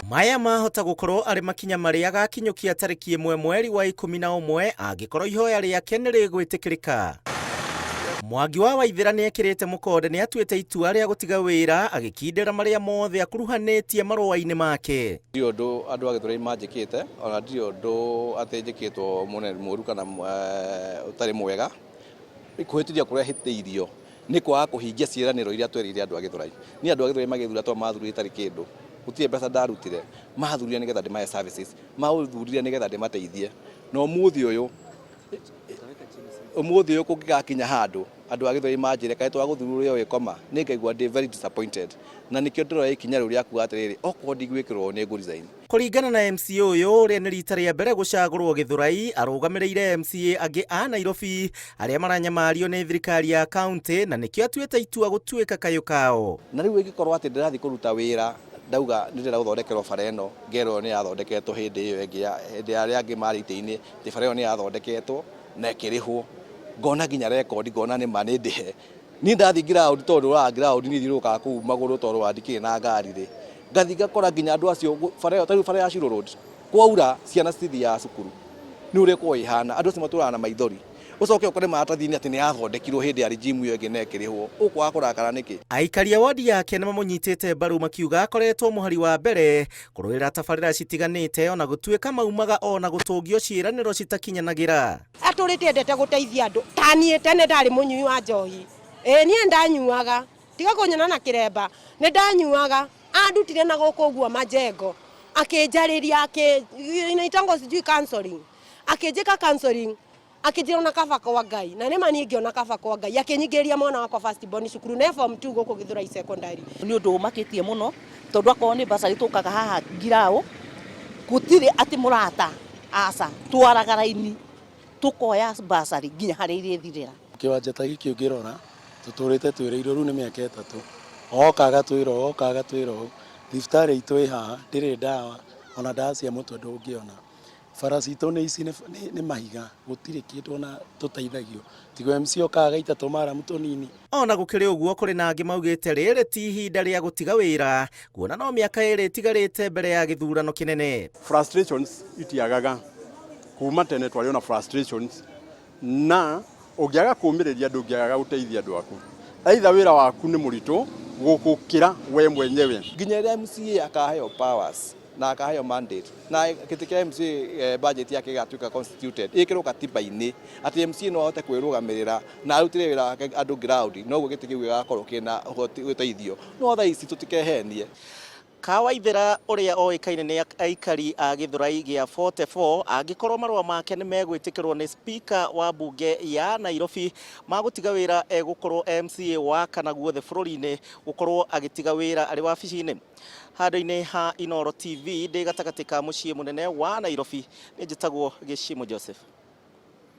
Maya mahota gũkorwo arĩ makinya marĩa agakinyũkia tarĩki 1 mweri wa 11 angĩkorwo ihoya rĩake nĩ rĩgwĩtĩkĩrĩka. Mwangi wa Waithĩra nĩ ekĩrĩte mũkonde nĩ atuĩte itua rĩa gũtiga wĩra agĩkindĩra marĩa mothe akuruhanĩtie marũa-inĩ make. Ndirĩ ũndũ andũ a Gĩthũrai manjĩkĩte, ona ndirĩ ũndũ atĩ njĩkĩtwo mũru kana ũtarĩ mwega. Kũhĩtĩria kũrĩa hĩtĩirio nĩ kwaga kũhingia ciĩranĩro iria twerĩire andũ a Gĩthũrai. Niĩ andũ a Gĩthũrai magĩthura to mathurire itarĩ kĩndũ, gũtirĩ mbeca ndarutire, mathurire nĩgetha ndĩmahe services, mathurire nĩgetha ndĩmateithie. Na ũmũthĩ ũyũ, ũmũthĩ ũyũ kũngĩgakinya handũ andũ a Gĩthũrai manjĩre kaĩ twagũthurire ũrĩ o gĩkoma, nĩ ngaigua ndĩ very disappointed. Na nĩkĩo ndĩroya ikinya rĩu rĩa kuga atĩrĩrĩ, okorwo ndigwĩkĩrwo nĩ ngũ resign. Kũringana na MCA ũyũ ũrĩa nĩ rita rĩa mbere gũcagũrwo Gĩthũrai, arũgamĩrĩire MCA angĩ a Nairobi arĩa maranyamario nĩ thirikari ya kaunti na nĩkĩo atuĩte itua gũtuĩka kayũ kao. Na rĩu ĩngĩkorwo atĩ ndĩrathiĩ kũruta wĩra ndauga nĩ ndĩrenda gũthondekerwo bara ĩno, ngerwo nĩ yathondeketwo hĩndĩ ĩyo ĩngĩ ya hĩndĩ ya arĩa angĩ marĩ itĩ-inĩ, atĩ bara ĩyo nĩ yathondeketwo na ĩkĩrĩhwo. Ngona nginya rekondi ngona nĩma nĩ ndĩhe. Niĩ ndathiĩ ground tondũ ũraga ground niĩ thiũrũrũkaga kũu magũrũ tondũ wa ndikĩrĩ na ngari rĩ, ngathiĩ ngakora nginya andũ acio bara ĩyo ta rĩu bara ya Shiro Road, kwaura ciana citithiaga cukuru nĩ ũrĩa ĩkoragwo ĩhana, andũ acio matũraga na maithori. Ũcoke ũkore maratathi-inĩ atĩ nĩ yathondekirwo hĩndĩ ya regime ĩyo ĩngĩ na ĩkĩrĩhwo, ũkwaga kũrakara nĩkĩ? Aikari a wodi yake nĩ mamũnyitĩte mbaru makiuga akoretwo mũhari wa mbere kũrũĩrĩra tabarĩra citiganĩte ona gũtuĩka maumaga ona gũtũngio ciĩranĩro citakinyanagĩra. Atũrĩte endete gũteithia andũ ta niĩ tene ndarĩ mũnyui wa njohi ĩĩ niĩ ndanyuaga tiga kũnyona na kĩremba nĩ ndanyuaga andutire na gũkũ ũguo majengo akĩnjarĩria akĩ inaitangwo sijui counseling akĩnjĩka counseling akĩnjĩra ona kaba kwa Ngai na nĩma niĩ ngĩona kaba kwa Ngai akĩnyingĩria mwana wakwa first born cukuru ne form 2 gũkũ Gĩthũrai secondary. Nĩ ũndũ ũmakĩtie mũno tondũ akorwo nĩ bursary tũkaga haha ngiraũ gũtirĩ atĩ mũrata aca twaraga raini tũkoya bursary nginya harĩa irĩthirĩra. Kĩwanja ta gĩkĩ ũngĩrora tũtũrĩte twĩrĩirwo rĩu nĩ mĩaka 3 oka agatwĩra ũũ oka agatwĩra ũũ. Thibitarĩ itũ ĩ haha ndĩrĩ ndawa ona ndawa cia mũtwe ndũngĩona. Bara citũ nĩ ici nĩ mahiga gũtirĩ kĩndũ ona tũteithagio tiga MC okaga agaita tũmaramu tũnini. Ona gũkĩrĩ ũguo kũrĩ na angĩ maugĩte rĩrĩ ti ihinda rĩa gũtiga wĩra kuona no mĩaka 2 ĩtigarĩte mbere ya gĩthurano kĩnene. Frustrations itiagaga kuma tene twarĩ ona frustrations na ũngĩaga kũũmĩrĩria ndũngĩaga gũteithia andũ aku. Either wĩra waku nĩ mũritũ gũgũkĩra we mwenyewe. Nginya rĩrĩa MCA akaheo powers na akaheo mandate na gĩtĩ kĩa MCA budget yake ĩgatuĩka constituted ĩkĩrwo katiba-inĩ atĩ MCA no ahote kwĩrũgamĩrĩra na arutĩre wĩra wake andũ ground noguo gĩtĩ kĩu gĩgakorwo kĩna ũhoti ũteithio no thaa ici tũtikehenie. Kawaithĩra ũrĩa oĩkaine nĩ aikari a Gĩthũrai gĩa 44 angĩkorwo marũa make nĩ megwĩtĩkĩrwo nĩ Speaker wa mbunge ya Nairobi ma gũtiga wĩra egũkorwo MCA wa kana guothe bũrũri-inĩ gũkorwo agĩtiga wĩra arĩ wabici-inĩ. Handũ-inĩ ha Inooro TV ndĩ gatagatĩ ka mũciĩ mũnene wa Nairobi nĩ njĩtagwo Gĩcimũ Joseph.